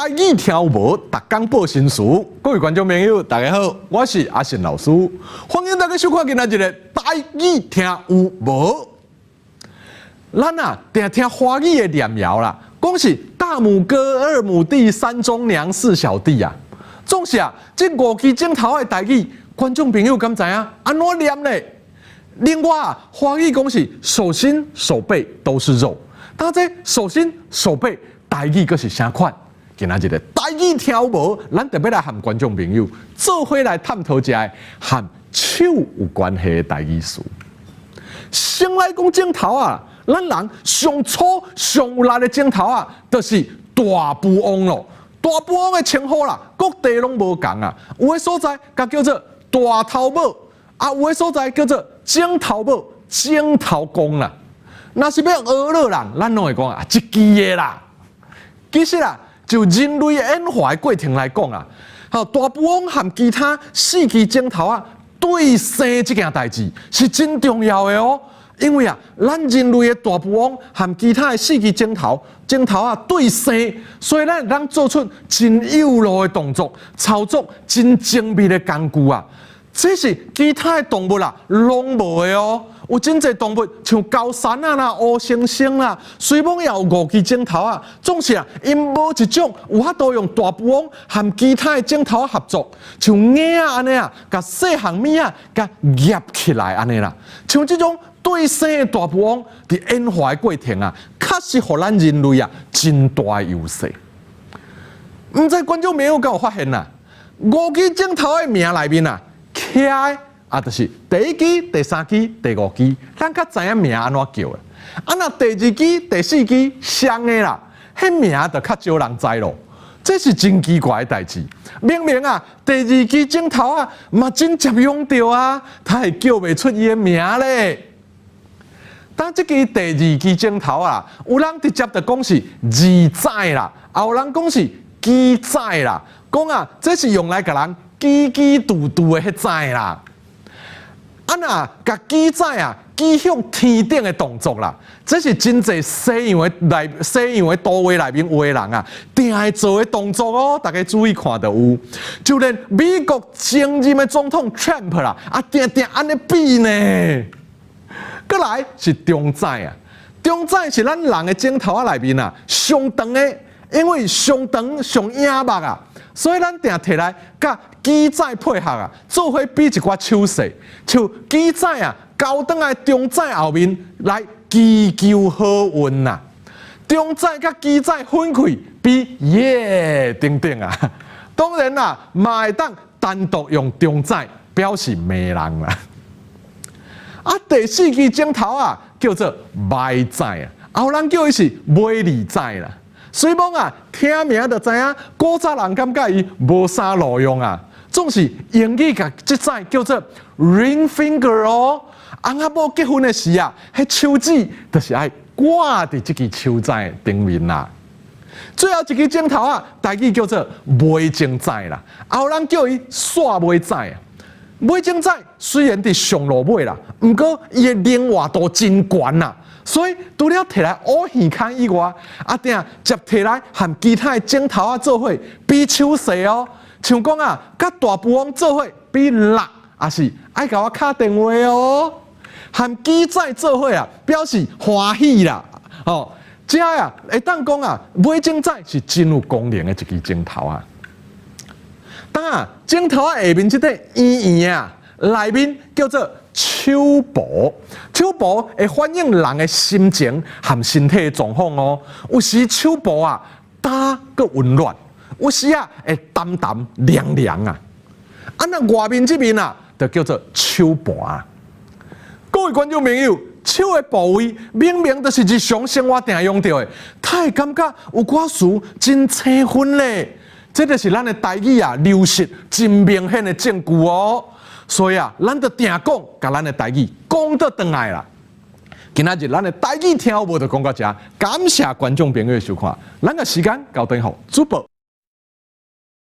台語聽有無？逐工報新詞。各位觀眾朋友，大家好，我是阿信老師，歡迎大家收看今仔日的台語聽有無？咱啊，定聽華語的念謠啦，講是大拇哥、二拇弟、三中娘、四小弟啊。總是啊，這五支指頭的台語，觀眾朋友敢知影按怎念咧？另外啊，華語講是手心手背都是肉，但這手心手背台語閣是啥款？今仔日的台語聽有無？咱特別來和觀眾朋友做伙來探討一下和手有關係的台語詞。先來講指頭啊，咱人上粗上有力的指頭啊，就是大富翁咯。大富翁的稱呼啦，各地攏無仝啊。有的所在共叫做大頭母，啊，有的所在叫做指頭母、指頭公啦。若是欲呵咾人，咱攏會講啊，一支的啦。其實啊，就人類演化的過程來講啊，吼，大富翁和其他四支指頭仔對生這件代誌是真重要的哦。因為啊，咱人類的大富翁和其他的四支指頭指頭仔對生，所以咱會當做出真有路的動作，操作真精密的工具啊。這是其他的動物啦，攏無的哦。有真濟動物，像高山啊啦、烏猩猩啦，雖罔也有五支指頭仔，總是啊，𪜶無一種有法度用大富翁和其他的指頭仔合作，像鈪仔按呢啊，共細項物仔共夾起來按呢啦。像這種對生的大富翁，佇演化的過程啊，確實予咱人類啊真大的優勢。毋知觀眾朋友敢有發現啊？五支指頭的名內面啊，徛的啊，就是第一支、第三支、第五支，咱較知影名按怎叫的。啊，若第二支、第四支雙的啦，彼名就較少人知咯。這是真奇怪的代誌。明明啊，第二支指頭仔嘛真常用著啊，他會叫袂出伊的名咧。當這支第二支指頭啊，有人直接就講是二指啦，也有人講是支指啦，講啊，這是用來共人吱吱嘟嘟的彼指啦。啊若共支指啊，指向天頂的動作啦，這是真濟西洋的內西洋的圖畫內面有的人啊，定會做的動作哦。大家注意看就有，就連美國前任的總統 Trump 啦，啊，定定按呢比呢。閣來是中指啊，中指是咱人的指頭仔內面啊，上長的，因為上長上影目啊，所以咱定提來佮支指配合啊，做伙比一寡手勢，像支指啊，交轉來中指後面來祈求好運啊，中指佮支指分開比耶等等啊，當然啦，嘛會當單獨用中指表示罵人啦。啊，第四支指頭仔叫做尾指啊，有人叫伊是尾二指啦。雖罔啊，聽名就知影，古早人感覺伊無啥路用啊，總是英語共這指叫做 ring finger 哦。翁仔某結婚的時啊，彼手指就是愛掛佇這支手指頂面啦。最後一支指頭仔，台語叫做尾指啦，有人叫伊煞尾指啊。尾指雖然佇上落尾啦，毋過伊的靈活度真懸啦，所以除了提來烏耳孔以外，啊定接提來和其他的指頭仔做伙比手勢哦，像講啊，佮大富翁做伙比六，抑是愛共我敲電話哦，和支指做伙啊，表示歡喜啦，哦，這啊會當講啊，尾指是真有功能的一支指頭仔。當啊，指頭仔下面這個圓圓啊，內面叫做手部，手部會反映人的心情和身體的狀況哦。有時手部啊，焦閣溫暖；有時啊，會澹澹涼涼啊。啊，若外面這面啊，就叫做手盤。各位觀眾朋友，手的部位明明就是日常生活定用著的，他會感覺有寡詞真生分咧。這就是咱的台語啊，流失真明顯的證據哦。所以啊，咱就定講，共咱的台語講倒轉來啦。今仔日咱的台語聽有無就講到遮，感謝觀眾朋友的收看，咱的時間交轉予主播。